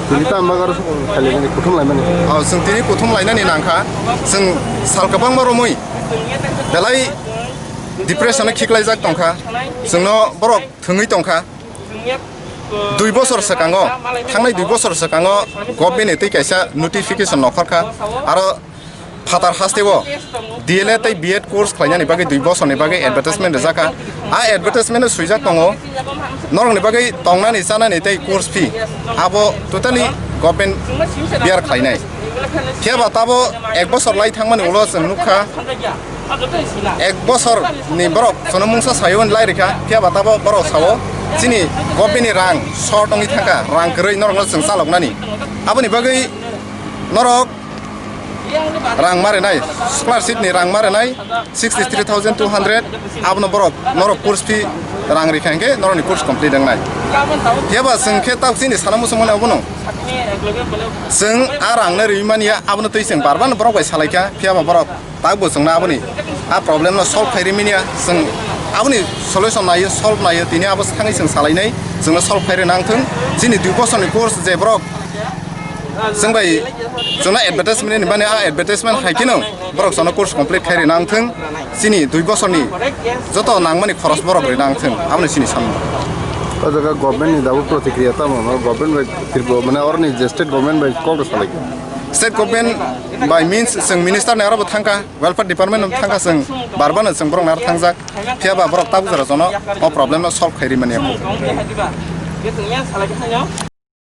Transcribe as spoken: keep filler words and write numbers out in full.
Tini tamo bagwi aro sokol khailai mani, kuthum lai mani. Oh, chwng tini kuthum lainani nangkha. Chwng sal kwbangma romwi belai depression-o khiklaijak tongkha. Chwngno borok thwngwi tongkha. Dui bosor swkango, thangnai dui bosor swkango government-ni twi kaisa notification nokharkha. Aro phatar hasteo D L Ed tei B Ed course khlainani bagwi dui bosorni bagwi advertisement rijak kha. A advertisement-o swijak tongo, norokni bagwi tongnani, chanani tei course fee abo totally government bear khlainai. Phiya ba tabo ek bosor lai thangmani ulo chwng nukha, ek bosorni borok chwngno mungsa sayo hwnwi lai rikha, phiya ba tabo borok sao chini government-ni rang short wngwi thangkha, rang kwrwi norokno chwng chaloknani. Aboni bagwi norok rang ma rwnai, scholarship ni rang ma rwnai sixty three thousand two hundred, abono borok norok course fee rang rikha hinkhe norokni course complete wngnai. Phiya ba chwng khe tabuk chini sana muchung mani obono chwng a rang no rwi manya, abono twi chwng bar bar no borok bai salaikha, phiya ba borok tabuk bo chwngno aboni a problem no solve khai rwi manya, chwng aboni solution naio, solve naio, tini abo thangwi chwng salainai, chwngno solve khai rwi nang thung. Chini dui bosorni course je borok chwng bai chwngno advertisement ni mani, a advertisement hai kheno borok chwngno course complete khai rwi nang thung. Chini dui bosorni joto nangmani khoros borok rwi nang thung, aboni chini samung. O jaga government ni dabu protikriya tamo, government bai Tripura, mane oroni je state government bai kok rw salai kha. State government bai means chwng minister ni aro bo thangkha, welfare department no thangkha, chwng bar bar no chwng borok naro thangjak. Phiya ba borok tabuk jora jono o problem no solve khai rwi manya.